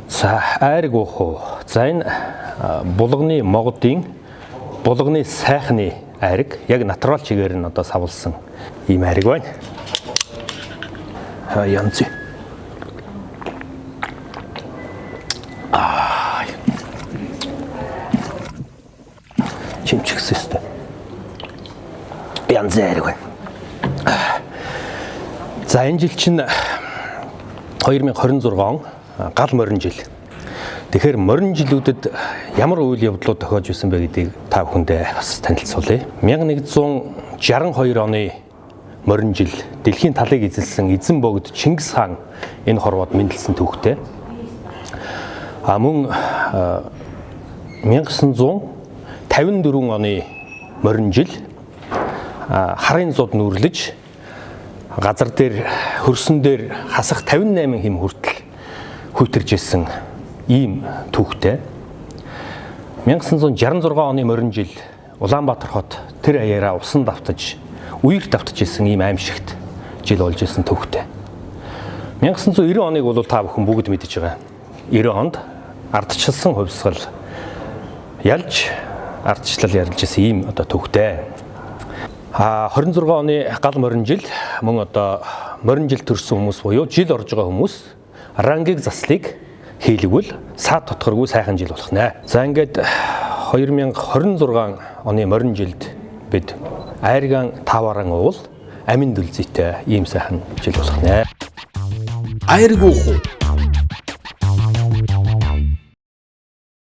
За, айраг уух уу? За, энэ булганы могдын булганы сайхны айраг яг натурал чигээр нь одоо савлсан ийм айраг байна. А янз. Аа. Чимчгсэн өстэй. Янз айраг байна. За, энэ жил чинь 2026 он гал морин жил. Тэгэхээр морин жилүүдэд ямар үйл явдлууд тохиож исэн бэ гэдгийг та бүхэндээ бас танилцуулъя. 1162 оны морин жил дэлхийн талыг эзэлсэн эзэн богд Чингис хаан энэ хорвоод мэндэлсэн түүхтэй. А мөн 1954 оны морин жил харын зуд нүрлэж газар дээр хөрсөн дээр хасах 58 хэм хүртэл хүйтэрж исэн ийм түүхтэй. 1966 оны морин жил Улаанбаатар хот тэр аяараа усан давтаж, үерт давтаж исэн ийм аимшигт жил болж исэн түүхтэй. 1990 оныг бол та бүхэн бүгд мэдэж байгаа. 90 онд ардчилсан хувьсгал ялж ардчлал ярьж исэн ийм одоо түүхтэй. А 26 оны гал морин жил мөн одоо морин жил төрсэн хүмүүс буюу жил орж байгаа хүмүүс рангийг заслыг хийлгвэл саад дотгоргүй сайхан жил болох нэ. За, ингээд 2026 оны морин жилд бид айрган тавааран уул амин дүлзийтэй ийм сайхан жил болох нэ. Айраг уух уу?